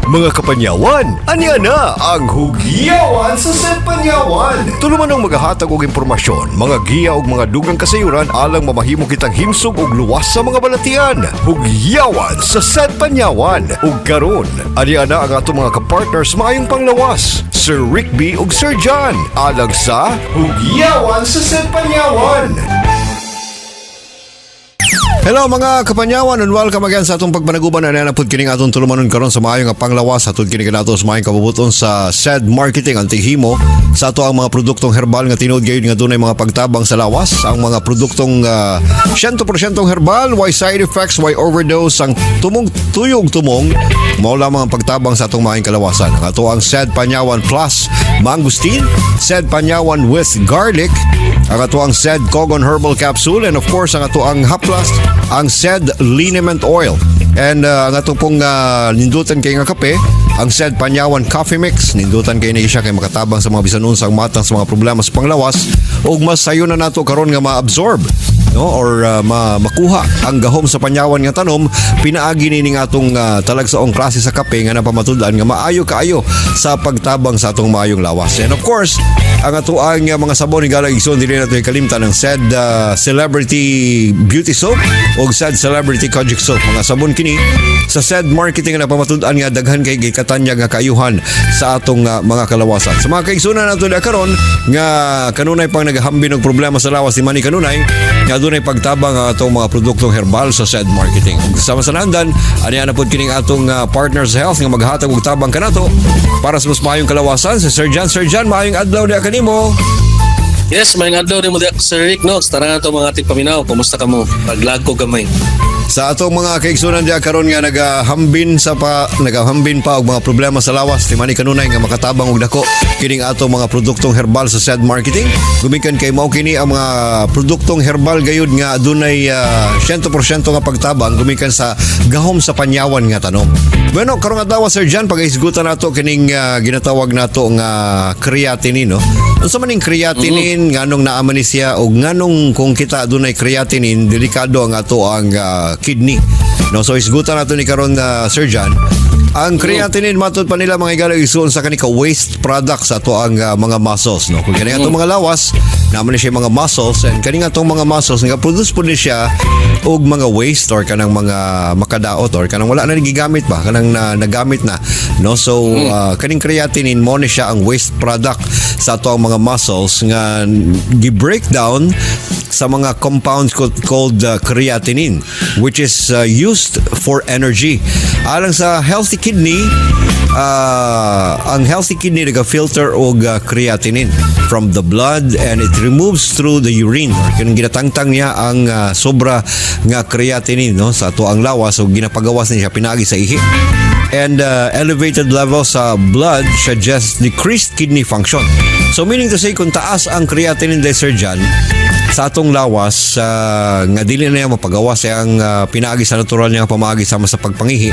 Mga kapanyawan, ania na ang Hugyawan sa Panyawan. Tulumanong magahatag og impormasyon, mga giya ug mga dugang kasayuran alang mamahimo kitang himsog ug luwas sa mga balatian. Hugyawan sa Panyawan. Ug karon, ania na ang atong mga kapartners maayong panglawas, Sir Rick B ug Sir John, alang sa Hugyawan sa Panyawan. Hello, mga kapanyawan, and welcome again sa atong pagpanaguban na napud kining atong tulumanon karon sa maayo nga panglawas. Aton kini kanato sa maayong kabubuton sa SED Marketing, ang tihimo sa ato ang mga produktong herbal nga tinuod gayud nga dunay mga pagtabang sa lawas, ang mga produktong 100% herbal, way side effects, way overdose. Ang tumong tuyog tumong mao lamang ang pagtabang sa atong maayong kalawasan. Ang ato ang SED Panyawan Plus Mangosteen, SED Panyawan with Garlic, ang ato ang SED Kogon Herbal Capsule, and of course ang ato ang Haplas, ang SED Liniment Oil. And ang ato pong nindutan kay nga kape, ang SED Panyawan Coffee Mix. Nindutan kay ni siya kay makatabang sa mga bisan unsang matang sa mga problema sa panglawas ug mas sayo na nato karon nga ma-absorb, no, or makuha ang gahom sa panyawan nga tanom pinaagi ni atong talagsaong klase sa kape nga napamatud-an nga maayo kaayo sa pagtabang sa atong maayong lawas. And of course, ang ato ang mga sabon, higala igsoon, dili nato kalimtan ang SED Celebrity Beauty Soap o SED Celebrity Kojic Soap. Mga sabon kini sa SED Marketing nga napamatud-an nga daghan kay gikatanyag nga kaayuhan sa atong mga kalawasan. Sa mga kaigsunan nato na karon nga kanunay pang naghambin og problema sa lawas, ni Manny kanunay nga adunay pagtabang ang atong mga produktong herbal sa SED Marketing. Ug sama sa nandan, aniya na pod kining atong partners health nga maghatag og tabang kanato para sa mas maayong kalawasan, si Sir John. Sir John, maayong adlaw diha kanimo. Yes, may adlaw din mo diha, Sir Rick, no? Sa tanan nato mga tigpaminaw, kumusta ka mo? Paglag ko gamay. Sa atong mga kaigsunan diha karon nga nagahambin pa og mga problema sa lawas, ti mani kanunay nga makatabang og dako kining atong mga produktong herbal sa SED Marketing gumikan kay mao kini ang mga produktong herbal gayud nga adunay 100% nga pagtabang gumikan sa gahom sa panyawan nga tanom. Bueno, karong adlaw, Sir John, pagahisgutan nato kining ginatawag nato nga creatinine, no? Unsa man ning creatinine, nganong naa man ni siya og nganong kung kita adunay creatinine, delikado ang ato ang kidney, no? So hisgutan nato ni karon na, Sir John. Ang creatinine, matod pa nila, mga higala igsoon, sa kani ka waste product sa ato ang mga muscles, no? Kung kani atong mga lawas, naman ni siya mga muscles, and kani nga atong mga muscles nga produce po ni siya og mga waste or kanang mga makadaot or kanang wala na gigamit ba, kanang na, nagamit na, no? So kaning creatinine mo ni siya ang waste product sa ato ang mga muscles nga gi-breakdown sa mga compounds called creatinine, which is used for energy. Alang sa healthy kidney, ang healthy kidney naga-filter og creatinine from the blood and it removes through the urine or kanang ginatangtang niya ang sobra nga creatinine, no, sa ato ang lawas o ginapagawas niya pinaagi sa ihi. And elevated levels sa blood suggests decreased kidney function. So meaning to say, kung taas ang creatinine, Sir John, sa atong lawas nga dili na niya mapagawas ang pinaagi sa natural niya pamaagi sama sa pagpangihi,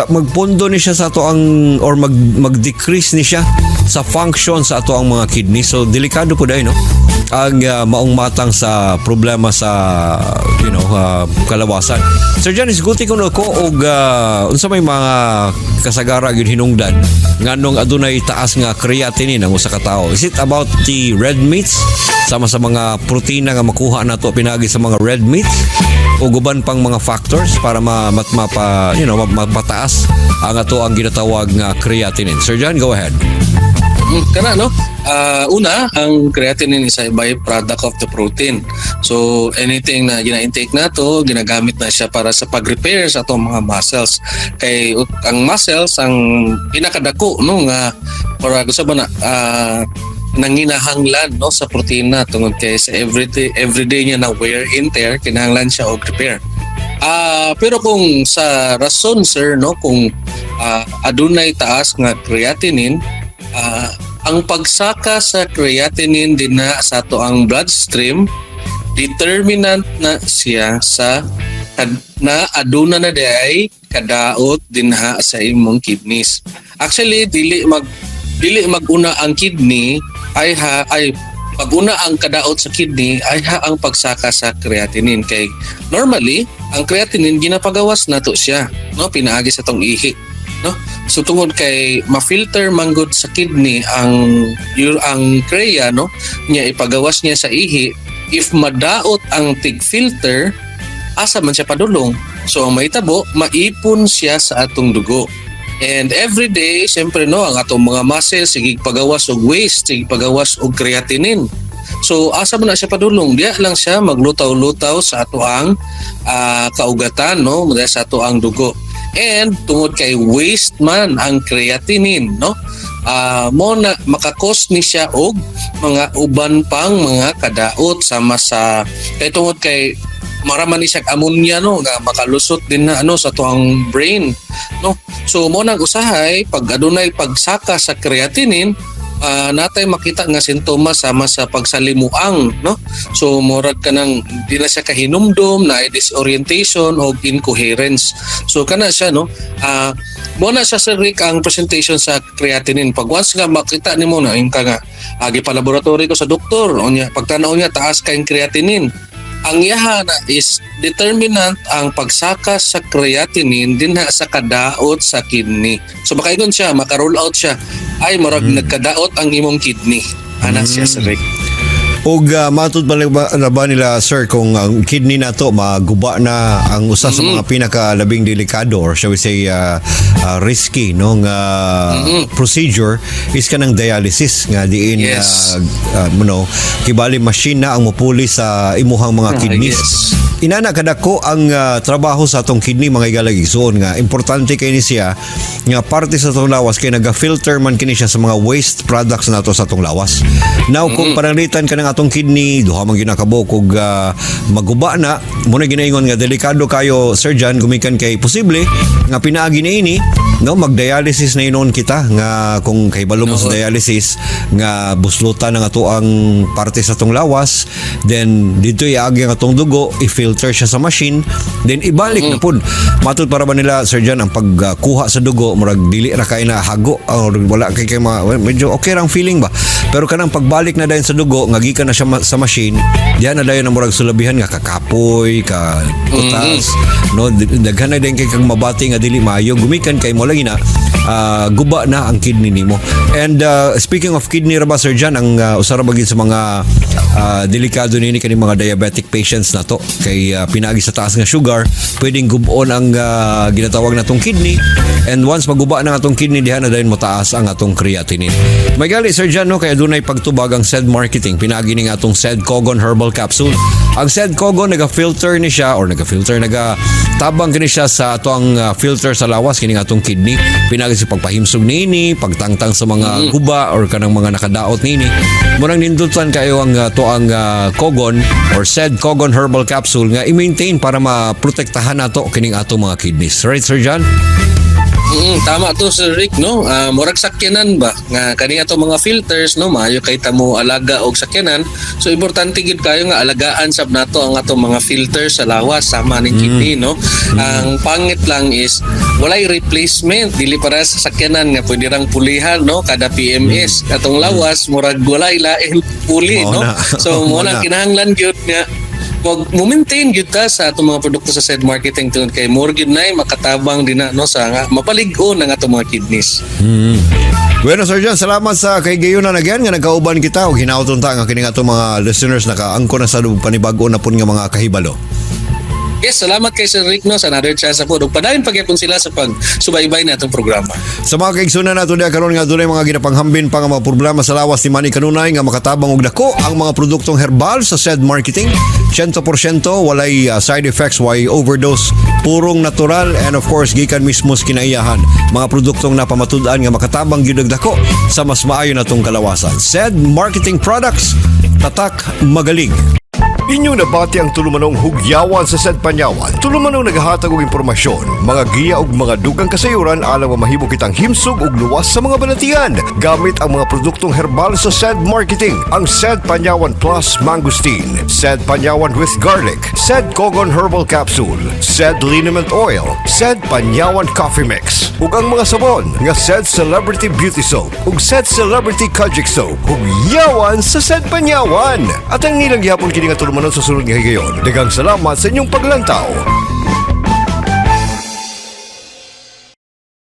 magpondo ni siya sa ato ang or mag-decrease ni siya sa function sa ato ang mga kidney. So delikado po dahil, no, ang maong matang sa problema sa kalawasan. Sir John, isguti ko no ko og unsa may mga kasagara gyud hinungdan nganong adunay taas nga creatinine ang usa ka tawo? Is it about the red meats, sama sa mga protina nga makuha nato pinaagi sa mga red meats, o guban pang mga factors para ma, mat, mapa, you know, mapataas ang ato ang ginatawag nga creatinine? Sir John, go ahead. Kana, no? Una, ang creatinine is a byproduct of the protein. So anything na gina-intake nato, ginagamit na siya para sa pag-repair sa atong mga muscles. Kay ang muscles ang pinakadako, no, nga para gusto ba na nanginahanglan, no, sa protina tungod kay sa everyday niya na wear and tear, kinahanglan siya og repair. Pero kung sa rason, sir, no, kung adunay taas nga creatinine, ang pagsaka sa creatinine dinha sa ato ang bloodstream, determinant na siya sa na aduna na diay kadaot dinha sa imong kidneys. Actually, dili maguna ang kidney ay ha ay Pag una ang kadaot sa kidney ay ha ang pagsaka sa creatinine kay normally ang creatinine ginapagawas nato siya, no, pinaagi sa tong ihi, no. So tungod kay ma-filter manggod sa kidney ang crea, no, niya ipagawas niya sa ihi, if madaot ang tig filter, asa man siya padulong? So ang mahitabo, maipon siya sa atong dugo. And every day, siyempre, no, ang atong mga muscles sige pagawas og waste, sige pagawas og creatinine. So asa man na siya padulong? Diya lang siya maglutaw-lutaw sa ato ang kaugatan, no, mula sa ato ang dugo. And tungod kay waste man ang creatinine, no, mo na maka-cause ni siya og mga uban pang mga kadaot sama sa kay tungod kay maraman ni siya ammonia, no, nga makalusot din na ano sa tuang brain, no. So mo nang usahay pag adunay pagsaka sa creatinine, natay makita nga sintomas sama sa pagsalimuang, no. So murag kanang di na siya kahinumdom, na disorientation o incoherence. So kana siya, no. Mo na siya, Sir Rick, ang presentation sa creatinine. Pag once nga makita nimo na yung ka nga agi pa laboratory ko sa doktor, unya pagtanaw niya taas kay creatinine, ang iyaha na is determinant ang pagsaka sa creatinine dinha sa kadaot sa kidney. So makaingon siya, maka-rule out siya. Ay, murag nagkadaot ang imong kidney. Ana siya, Sir Rick. Ug matud ba nila, sir, kung ang kidney nato maguba na, ang usa sa mga pinakalabing delikado or shall we say risky, no, nga procedure is kanang dialysis nga diin kibali machine na ang mupuli sa imuhang mga kidneys. Inana kadako ang trabaho sa atong kidney, mga higala igsoon, nga importante kay ni siya nga parte sa atong lawas kay naga-filter man kini siya sa mga waste products nato sa atong lawas. Now kung pananglitan kanang atong kidney duha man ginakabuok og maguba na, mo na ginaingon nga delikado kayo, Sir John, gumikan kay posible nga pinaagi niini, no, magdialysis na inon kita nga kung kahibalo mo sa dialysis nga buslutan ang ato ang parte sa atong lawas, then dito iagi ang atong dugo, i-filter siya sa machine, then ibalik na pud. Matud para ba nila, Sir John, ang pagkuha sa dugo murag dili ra kay na hago or wala kay well, medyo okay rang feeling ba, pero kanang pagbalik na dayon sa dugo nga gikan na siya sa machine, diyan na dayon ang murag sulabihan nga kakapoy ka, kutas, no. Daghan na dayon kay kang mabati nga dili maayo gumikan kay mo lagi na guba na ang kidney nimo. And speaking of kidney ra ba, Sir John, ang usa ra ba gid sa mga delikado nini kani mga diabetic patients nato kay pinaagi sa taas nga sugar, pwedeng gub-on ang ginatawag natong kidney, and once maguba na ang atong kidney, diha na dayon mo taas ang atong creatinine. May gali, Sir John, no, kay adunay pagtubag ang SED Marketing pinaagi ning atong SED Kogon Herbal Capsule. Ang SED Kogon naga-filter ni siya or naga-filter, naga tabang kini siya sa ato ang filter sa lawas, kining atong kidney, pinaagi sa pagpahimsog niini, pagtangtang sa mga guba or kanang mga nakadaot niini. Mo nang nindutan kayo ang to ang Kogon or SED Kogon Herbal Capsule nga i-maintain para maprotektahan nato kining atong mga kidneys. Right, Sir John? Tama to, Sir Rick, no. Murag sakyanan ba nga kani ato mga filters, no, maayo kay tamo alaga og sakyanan. So importante gid kayo nga alagaan sab nato ang atong mga filters sa lawas sama ning kidney, no. Ang pangit lang is walay replacement, dili para sa sakyanan nga pwede rang pulihan, no, kada PMS. Atong lawas murag walay lain puli, Mao no. na. So mo Mao na na. Kinahanglan gyud nga wag mo maintain gyud ta sa atong mga produkto sa SED Marketing tungod kay more gyud nay makatabang din na, no, sa nga mapalig-on ang atong mga kidneys. Bueno, Sir John, salamat sa kay gayunan again nga nagkauban kita ug hinauton ta nga kining atong mga listeners nakaangko na sa panibago na pud nga mga kahibalo. Yes, salamat kay Sir Rick, no, sa another chance po. Ug padayon pagyapon sila sa pagsubaybay na atong programa. Sa mga kaigsunan nato diha karon nga dunay mga ginapanghambin pa nga mga problema sa lawas ni Manny kanunay nga makatabang og dako ang mga produktong herbal sa SED Marketing. 100% walay side effects, way overdose, purong natural and of course gikan mismo sa kinaiyahan. Mga produktong napamatud-an nga makatabang gyud og dako sa mas maayo natong kalawasan. SED Marketing Products, tatak magaling. Inyong nabati ang tulumanong hugyawan sa SED Panyawan. Tulumanong naghahatag og impormasyon, mga giya ug mga dugang kasayuran alang mahimo kitang himsog ug luwas sa mga balatian gamit ang mga produktong herbal sa SED Marketing. Ang SED Panyawan Plus Mangosteen, SED Panyawan with Garlic, SED Kogon Herbal Capsule, SED Liniment Oil, SED Panyawan Coffee Mix. Ug ang mga sabon nga Said Celebrity Beauty Soap ug Said Celebrity Kojic Soap. Hugyawan sa Said Panyawan. At ang nilang gihapon kini nga tulumanon sa sunod nga higayon. Daghang salamat sa inyong paglantaw.